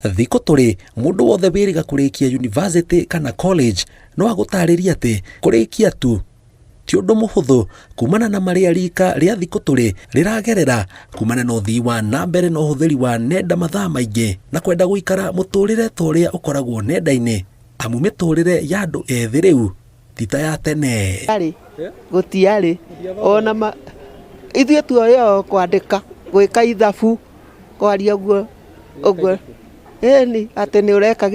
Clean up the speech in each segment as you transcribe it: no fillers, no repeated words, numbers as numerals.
Thikũ tũrĩ, mũndũ wothe wĩrĩga kũrĩkia yunivasĩtĩ kana college no agũtarĩrie atĩ kũrĩkia tu ti ũndũ mũhũthũ kumana na marĩa rika rĩa thikũ tũrĩ rĩragerera kumana na ũthii wa na mbere na ũhũthĩri wa nenda mathaa maingĩ na kwenda gũikara mũtũrĩre ta ũrĩa ũkoragwo nenda-inĩ amu mĩtũrĩre ya andũ ethĩ rĩu ti ta ya tene. Gũtiarĩ, gũtiarĩ ona ma, ithuĩ tuoĩ o kwandĩka, gwĩka ithabu, kwaria ũguo ũguo ĩni atĩ nĩ ũreka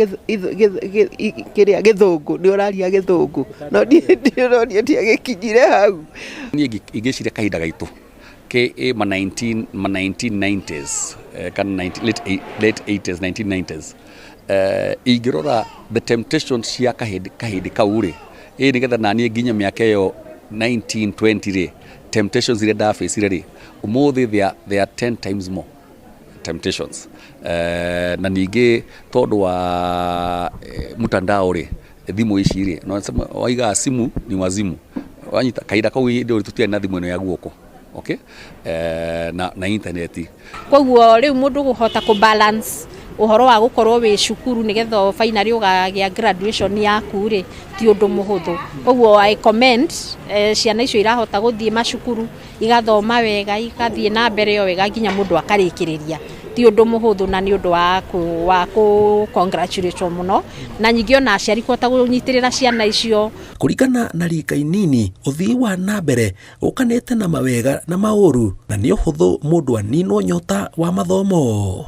kĩrĩa gĩthũngũ, nĩ ũraria gĩthũngũ, no niĩ ndiagĩkinyire hau. Niĩ ingĩciria kahinda gaitũ ke ma 19 ma 1990s kana 19 late 80s 1990s ingĩrora the temptations cia kahĩndĩ kahĩndĩ kau rĩ ĩ nĩgetha naniĩ nginye mĩaka ĩyo 1920 rĩ temptations iria ndabĩcire rĩ ũmũthĩ they are 10 times more temptations na ningĩ tondũ wa mtandao rĩ thimũ ici rĩ no waigaga simu ni wazimu wanyita kahinda kau hĩndĩ ĩyo tũtiarĩ na thimũ ĩno ya guoko okay na intaneti. Koguo rĩu mũndũ kũhota kũ balance ũhoro wa gũkorwo wĩ cukuru nĩgetha finally ũgagĩa graduation yaku rĩ ti ũndũ mũhũthũ. Koguo I commend ciana icio irahota gũthiĩ macukuru igathoma wega igathiĩ na mbere o wega nginya mũndũ akarĩkĩrĩria. Ti ũndũ mũhũthũ na nĩ ũndũ wa kũ congratulate mũno na ningĩ ona aciari kũhota kũnyitĩrĩra ciana icio. Kũringana na rika inini ũthii wa na mbere ũkanĩte na mawega na maũru na nĩ ũhũthũ mũndũ aninwo nyota wa mathomo.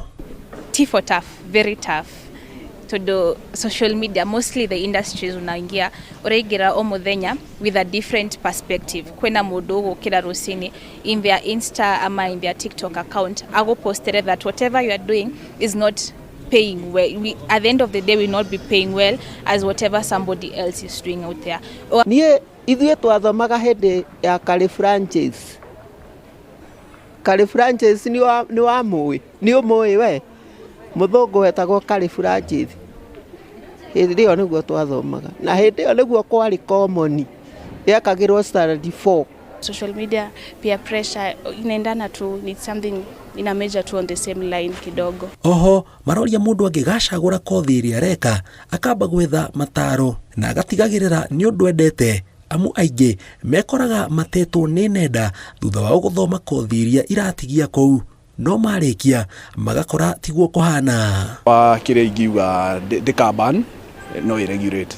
T for tough, very tough. Tondũ social media, mostly the industries unaingia, ũraingĩra o mũthenya with a different perspective. Kwĩna mũndũ ũgũkĩra rũcinĩ in their Insta ama in their TikTok account agũpostere that whatever you are doing is not paying well. We, at the end of the day, will not be paying well as whatever somebody else is doing out there. Niĩ ithuĩ twathomaga hĩndĩ ya Curry Francis. Curry Francis nĩ wamũĩ? Nĩ ũmũĩ we? Mũthũngũ wetagwo Curry Francis. Hĩndĩ ĩyo nĩguo twathomaga. Na hĩndĩ ĩyo nĩguo kwarĩ common. Yekagĩrwo standard 4. Social media, peer pressure, inaendana tu, it's something ina major tu on the same line kidogo. Oho maroria mũndũ angĩgacagũra kothi ĩrĩa areka akamba gwetha mataro na agatigagĩrĩra nĩ ũndũ endete amu aingĩ mekoraga matetwo nĩ nenda thutha wao gũthoma kothi iria iratigia kũu no marĩkia magakora tiguo kũhana. Wa kĩrĩa ingiuga ndĩka no ĩ regulate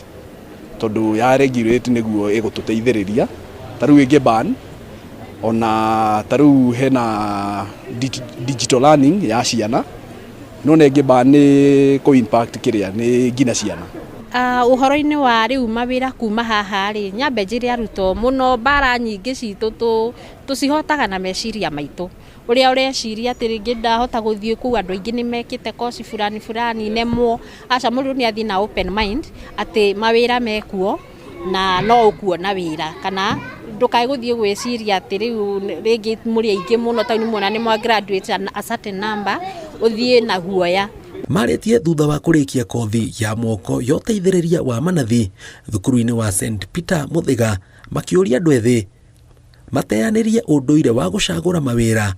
tondũ ya regulate nĩguo ĩgũtũteithĩrĩria ta rĩu ĩngĩ ban ona ta rĩu hena digital learning ya ciana no na ĩngĩ ban nĩ kũ impact kĩrĩa nĩ nginya ciana. Ũhoro-inĩ wa rĩu mawĩra kuma haha rĩ nyambe njĩre arutwo mũno mbara nyingĩ citũ tũcihotaga na meciria maitũ ũrĩa ũreciria atĩ rĩngĩ ndahota gũthiĩ kũu andũ aingĩ nĩ mekĩte koci fulani fulani nemwo aca mũndũ nĩ athiĩ na open mind atĩ mawĩra mekuo na no ũkuona wĩra kana ndũkae gũthiĩ gwĩciria atĩ rĩu rĩngĩ mũrĩ aingĩ mũno tondũ nĩ muona nĩ mwa graduate a certain number ũthiĩ na guoya. Marĩtie thutha wa kũrĩkia kothi ya moko ya ũteithĩrĩria wa manathi thukuru-inĩ wa St Peter Muthiga makĩũria andũ ethĩ mateanĩrie ũndũire wa gũcagũra mawĩra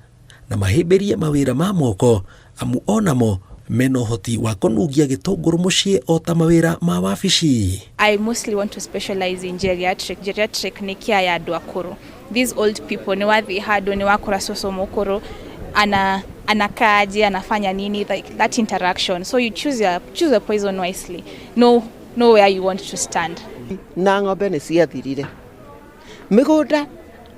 na mahĩmbĩrie mawĩra ma moko amu onamo mena ũhoti wa kũnungia gĩtũngũrũ mũciĩ o ta mawĩra ma wabici. I mostly want to specialize in geriatric. Geriatric nĩ care ya andũ akũrũ. These old people nĩ wathiĩ handũ nĩ wakora cũcũ mũkũrũ ana anakaaje anafanya nini, like that interaction. So you choose your poison wisely. Know where you want to stand. Na ng'ombe nĩ ciathirire. Mĩgũnda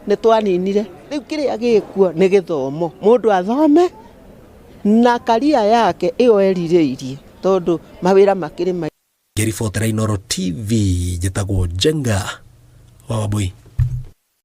nĩ twaninire. Rĩu kĩrĩa gĩkuo nĩ gĩthomo. Mũndũ athome na karia yake ĩyo erirĩirie tondũ mawĩra makĩrĩ maingĩ. Ngĩribotera Inooro TV njĩtagwo Njenga wa Wambui.